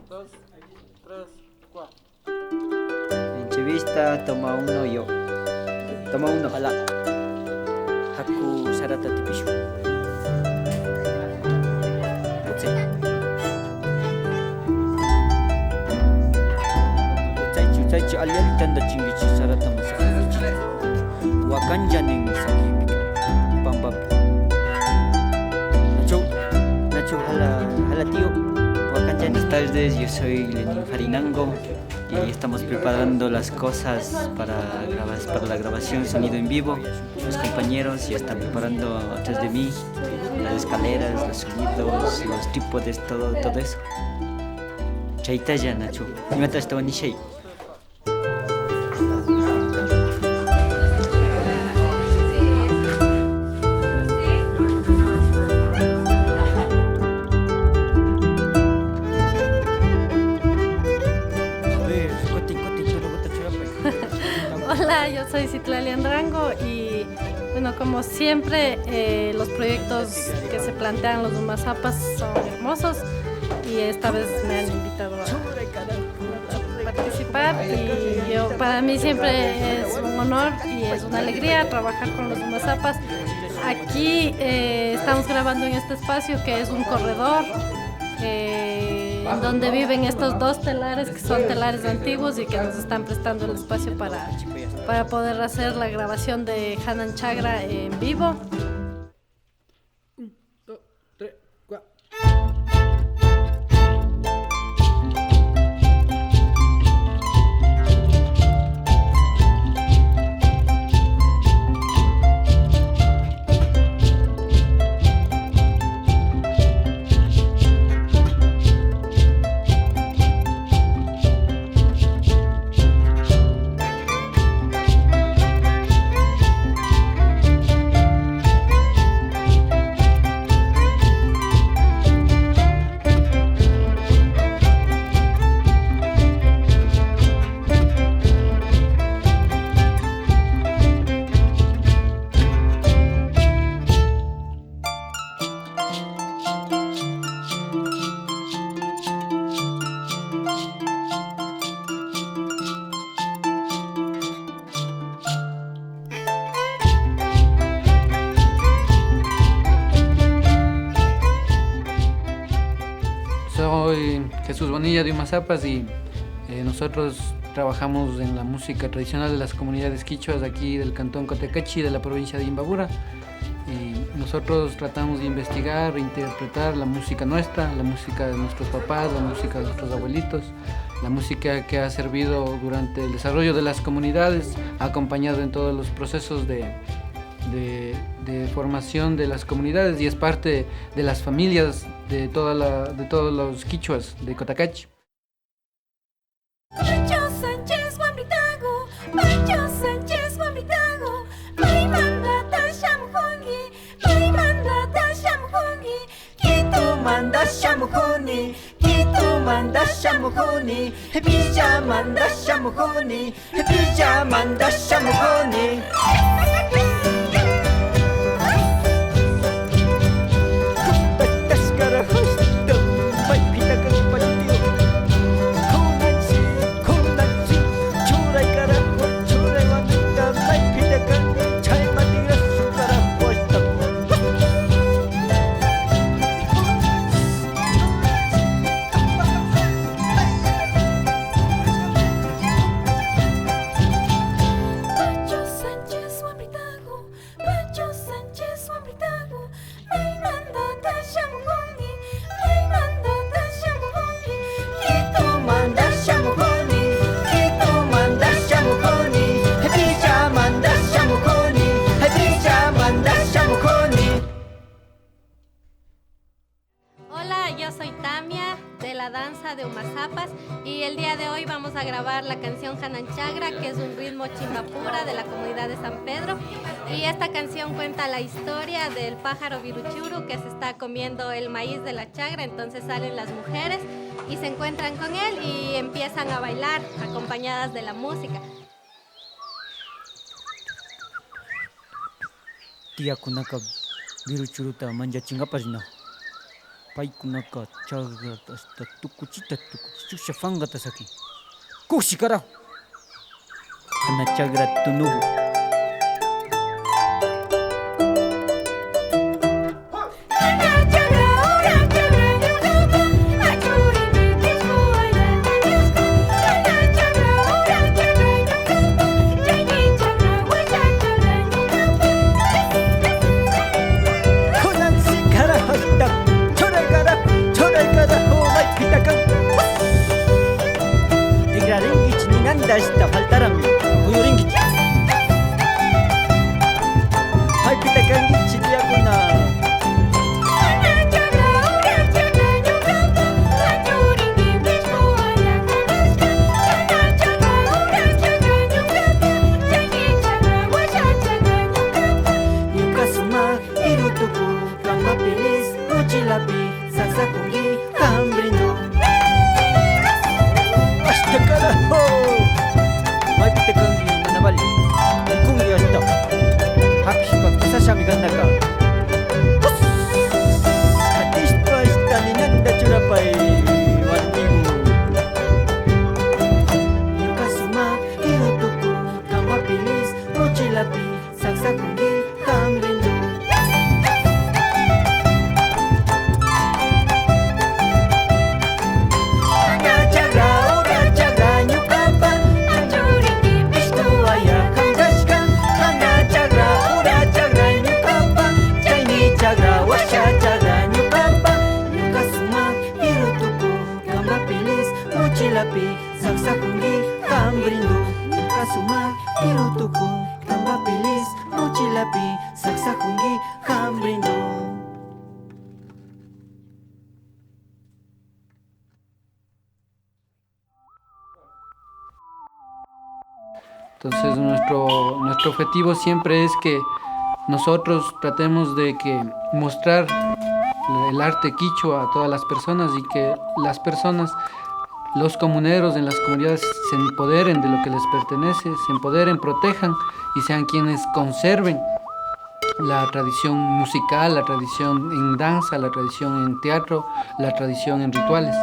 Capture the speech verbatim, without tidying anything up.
Dos, tres, cuatro. Entrevista, toma uno, yo. Toma uno, hala. Haku sarata atipishun. Utsay. Utsaychi, utsaychi, alli, alli tantachinkichi sarata musakuykichi. Wakanlla nin sakuypika, pampapi. Nachu, nachu, hala, hala tío, wakanlla nin. Buenas tardes, yo soy Lenin Farinango. Y estamos preparando las cosas para grabas-, para la grabación, sonido en vivo. Los compañeros ya están preparando atrás de mí las escaleras, los sonidos, los trípodes, todo, todo eso. Chaytalla, nachu. Imata ashtawan nishay. Hola, yo soy Citlali Anrango y, bueno, como siempre, eh, los proyectos que se plantean los Umasapas son hermosos y esta vez me han invitado a participar y yo, para mí siempre es un honor y es una alegría trabajar con los Umasapas. Aquí, eh, estamos grabando en este espacio que es un corredor, eh, en donde viven estos dos telares que son telares antiguos y que nos están prestando el espacio para, para poder hacer la grabación de Hanan Chagra en vivo. Un, dos, tres, cuatro. Soy Jesús Bonilla de Umasapas y, eh, nosotros trabajamos en la música tradicional de las comunidades quichuas de aquí del cantón Cotacachi de la provincia de Imbabura. Y nosotros tratamos de investigar, reinterpretar la música nuestra, la música de nuestros papás, la música de nuestros abuelitos, la música que ha servido durante el desarrollo de las comunidades, ha acompañado en todos los procesos de, de, de formación de las comunidades y es parte de las familias de toda la, de todos los quichuas de Cotacachi. Pancho Sánchez wambritaku, Pancho Sánchez wambritaku, maymantata shamujunki, maymantata shamujunki, Quitomanta shamujuni, Quitomanta shamujuni, Villamanta shamujuni, Villamanta shamujuni. Tashkarajushta, maypita kan patio. Kunanshi, kunanshi, churay carajo, churay wambrita, maypita kan, chayman tigrashun carajo ashtawan. Pacho Sánchez wambritaku, Pacho Sánchez wambritaku, maymantata shamujuni, maymantata shamujuni, Quitomanta shamujuni, Quitomanta shamujuni, Villamanta shamujuni, Villamanta shamujuni. Hola, yo soy Tamia de la danza de Umasapas y el día de hoy vamos a grabar la canción Hanan Chagra, que es un ritmo chimbapura de la comunidad de San Pedro. Y esta canción cuenta la historia del pájaro viruchuru que se está comiendo el maíz de la chagra, entonces salen las mujeres y se encuentran con él y empiezan a bailar acompañadas de la música. Tiyakunaka viruchuruta manllachinkapak rina. Paykunaka chakrata hasta tukuchita tukuchichusha pankata sakin. Kushi carajo. Kana chakra tunuku. Kunan si carajota churay carajo, churay carajo, maypita kan. Tikrarinkichik ninanta ashta faltarami kuyurinkichik. Maypita kankichik tiyakuna. Ñuka sumak kiru tuku, kanpapilis mochilapi saksakunki hambrindo. Ashta carajo. Maypita kanki mana vali. Rikunki ashta. Japishpa kusashami kantaka. Katishpa ashta ninanta churapay warmiku. Ñuka sumak kiru tuku, kanpapilis mochilapi saksakunki hambrindo. Kana chakra, ura chakra ñukapa, anchurinki pishku waya kankashka. Kana chakra, ura chakra ñukapa, chaymi chakra, washa chakra ñukapa. Ñuka sumak kiru tuku, kanpapilis mochilapi saksakunki hambrindo. Ñuka sumak kiru tuku, kanpapilis mochilapi saksakunki hambrindo. Entonces, nuestro, nuestro objetivo siempre es que nosotros tratemos de que mostrar el arte quichua a todas las personas y que las personas, los comuneros en las comunidades se empoderen de lo que les pertenece, se empoderen, protejan y sean quienes conserven la tradición musical, la tradición en danza, la tradición en teatro, la tradición en rituales.